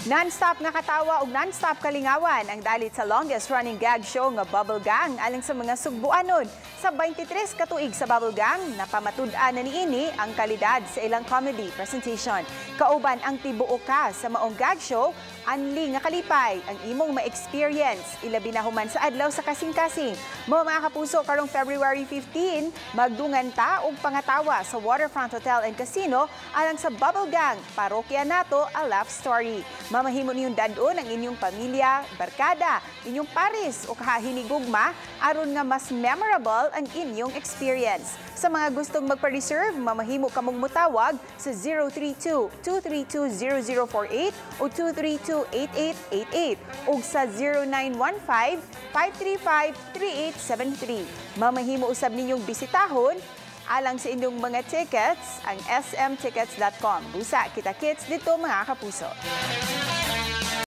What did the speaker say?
Non-stop nga katawa ug non-stop kalingawan ang dalit sa longest running gag show nga Bubble Gang alang sa mga Sugbuanon. Sa 23 ka tuig sa Bubble Gang, napamatud-an na niini ang kalidad sa ilang comedy presentation. Kauban ang tibuok ka sa maong gag show, anli nga kalipay ang imong ma-experience, ilabi na human sa Adlaw sa Kasing-Kasing. Mo, mga kapuso, karong February 15, magdungan ta og pangatawa sa Waterfront Hotel and Casino alang sa Bubble Gang, Parokya Nato, A Laugh Story. Mamahimo niyong dad-on ang inyong pamilya, barkada, inyong pares o kahinigugma aron nga mas memorable ang inyong experience. Sa mga gustong magpa-reserve, mamahimo kamong mutawag sa 032-232-0048 o 232-8888 ug sa 0915-535-3873. Mamahimo usab ninyong bisitahon alang sa inyong mga tickets ang smtickets.com. Busa, kita kits didto, mga kapuso.